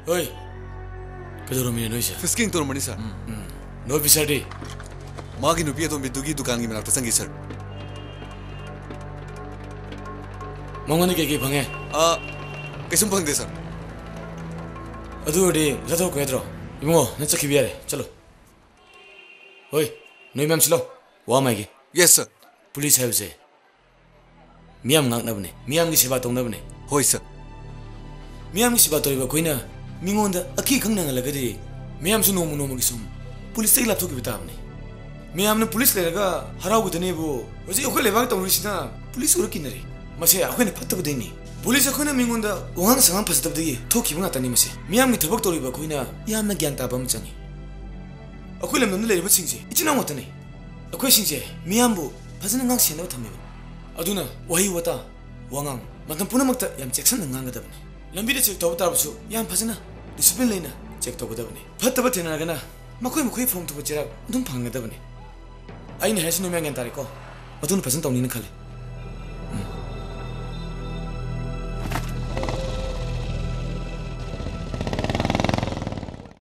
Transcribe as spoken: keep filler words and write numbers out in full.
ꯍꯣꯏ, ꯀꯩꯗꯧꯔꯝꯃꯤꯅꯣ ꯅꯣꯏꯁꯦ? ꯐꯤꯁꯀꯤꯡ ꯇꯧꯔꯝꯕꯅꯤ, ꯁꯥꯔ꯫ ꯎꯝ, ꯎꯝ꯫ ꯅꯣ ꯑꯣꯐꯤꯁꯔꯗꯤ? ꯃꯥꯒꯤ ꯅꯨꯄꯤ ꯑꯇꯣꯝꯕꯤꯗꯨꯒꯤ ꯗꯨꯀꯥꯟꯒꯤ ꯃꯅꯥꯛꯇ ꯆꯪꯈꯤ, ꯁꯥꯔ꯫ ꯃꯉꯣꯟꯗ ꯀꯩꯀꯩ ꯐꯪꯉꯦ? ꯑ, ꯀꯩꯁꯨꯝ ꯐꯪꯗꯦ, ꯁꯥꯔ꯫ ꯑꯗꯨ ꯑꯣꯏꯔꯗꯤ ꯆꯠꯊꯣꯛꯈ꯭ꯔꯣ ꯌꯥꯗ꯭ꯔꯣ? ꯏꯕꯨꯡꯉꯣ, ꯅꯪ ꯆꯠꯈꯤꯕ ꯌꯥꯔꯦ, ꯆꯠꯂꯣ꯫ ꯍꯣꯏ, ꯅꯣꯏ ꯃꯌꯥꯝ ꯁꯤꯜꯂꯣ꯫ ꯋꯥ ꯑꯃ ꯍꯥꯏꯒꯦ꯫ ꯌꯦꯁ, ꯁꯥꯔ꯫ ꯄꯨꯂꯤꯁ ꯍꯥꯏꯕꯁꯦ ꯃꯤꯌꯥꯝ ꯉꯥꯛꯅꯕꯅꯦ, ꯃꯤꯌꯥꯝꯒꯤ ꯁꯦꯕꯥ ꯇꯧꯅꯕꯅꯦ꯫ ꯍꯣꯏ, ꯁꯥꯔ꯫ ꯃꯤꯌꯥꯝꯒꯤ ꯁꯦꯕꯥ ꯇꯧꯔꯤꯕ ꯑꯩꯈꯣꯏꯅ ꯃꯤꯉꯣꯟꯗ ꯑꯀꯤ ꯑꯈꯪ ꯅꯪꯍꯜꯂꯒꯗꯤ ꯃꯤꯌꯥꯝꯁꯨ ꯅꯣꯡꯃ ꯅꯣꯡꯃꯒꯤ ꯁꯨꯝ ꯄꯨꯂꯤꯁꯇꯒꯤ ꯂꯥꯞꯊꯣꯛꯈꯤꯕ ꯇꯥꯕꯅꯤ꯫ ꯃꯤꯌꯥꯝꯅ ꯄꯨꯂꯤꯁ ꯂꯩꯔꯒ ꯍꯔꯥꯎꯒꯗꯅꯦꯕꯨ ꯍꯧꯖꯤꯛ ꯑꯩꯈꯣꯏ ꯂꯩꯕꯥꯛ ꯇꯧꯔꯤꯁꯤꯅ ꯄꯨꯂꯤꯁ ꯎꯔ ꯀꯤꯅꯔꯤ꯫ ꯃꯁꯦ ꯑꯩꯈꯣꯏꯅ ꯐꯠꯇꯕꯗꯩꯅꯤ꯫ ꯄꯨꯂꯤꯁ ꯑꯩꯈꯣꯏꯅ ꯃꯤꯉꯣꯟꯗ ꯋꯥꯉꯥꯡ ꯁꯉꯥꯡ ꯐꯖꯗꯕꯗꯒꯤ ꯊꯣꯛꯈꯤꯕ ꯉꯥꯛꯇꯅꯤ ꯃꯁꯦ꯫ ꯃꯤꯌꯥꯝꯒꯤ ꯊꯕꯛ ꯇꯧꯔꯤꯕ ꯑꯩꯈꯣꯏꯅ ꯌꯥꯝꯅ ꯒ꯭ꯌꯥꯟ ꯇꯥꯕ ꯑꯃ ꯆꯪꯉꯤ꯫ ꯑꯩꯈꯣꯏ ꯂꯝꯗꯝꯗ ꯂꯩꯔꯤꯕꯁꯤꯡꯁꯦ ꯏꯆꯤꯟ ꯏꯅꯥꯎ ꯉꯥꯛꯇꯅꯤ꯫ ꯑꯩꯈꯣꯏꯁꯤꯡꯁꯦ ꯃꯤꯌꯥꯝꯕꯨ ꯐꯖꯅ ꯉꯥꯛ ꯁꯦꯟꯅꯕ ꯊꯝꯃꯤꯕ꯫ ꯑꯗꯨꯅ ꯋꯥꯍꯩ ꯋꯥꯇꯥ, ꯋꯥꯉꯥꯡ ꯃꯇꯝ ꯄꯨꯝꯅꯃꯛꯇ ꯌꯥꯝ ꯆꯦꯛꯁꯤꯟꯅ ꯉꯥꯡꯒꯗꯕꯅꯤ꯫ ꯂꯝꯕꯤꯗ ꯆꯦꯛ ꯇꯧꯕ ꯇꯥꯔꯕꯁꯨ ꯌꯥꯝ ꯐꯖꯅ ꯗꯤꯁꯤꯄ꯭ꯂꯤꯟ ꯂꯩꯅ ꯆꯦꯛ ꯇꯧꯒꯗꯕꯅꯤ꯫ ꯐꯠꯇꯕ ꯊꯦꯡꯅꯔꯒꯅ ꯃꯈꯣꯏ ꯃꯈꯣꯏ ꯐꯝ ꯊꯣꯛꯄ ꯆꯩꯔꯥꯛ ꯑꯗꯨꯝ ꯐꯪꯒꯗꯕꯅꯤ꯫ ꯑꯩꯅ ꯍꯥꯏꯁꯤ ꯅꯣꯏ ꯃꯌꯥꯝ ꯒ꯭ꯌꯥꯟ ꯇꯥꯔꯦꯀꯣ? ꯑꯗꯨꯅ ꯐꯖꯅ ꯇꯧꯅꯤꯅ ꯈꯜꯂꯤ꯫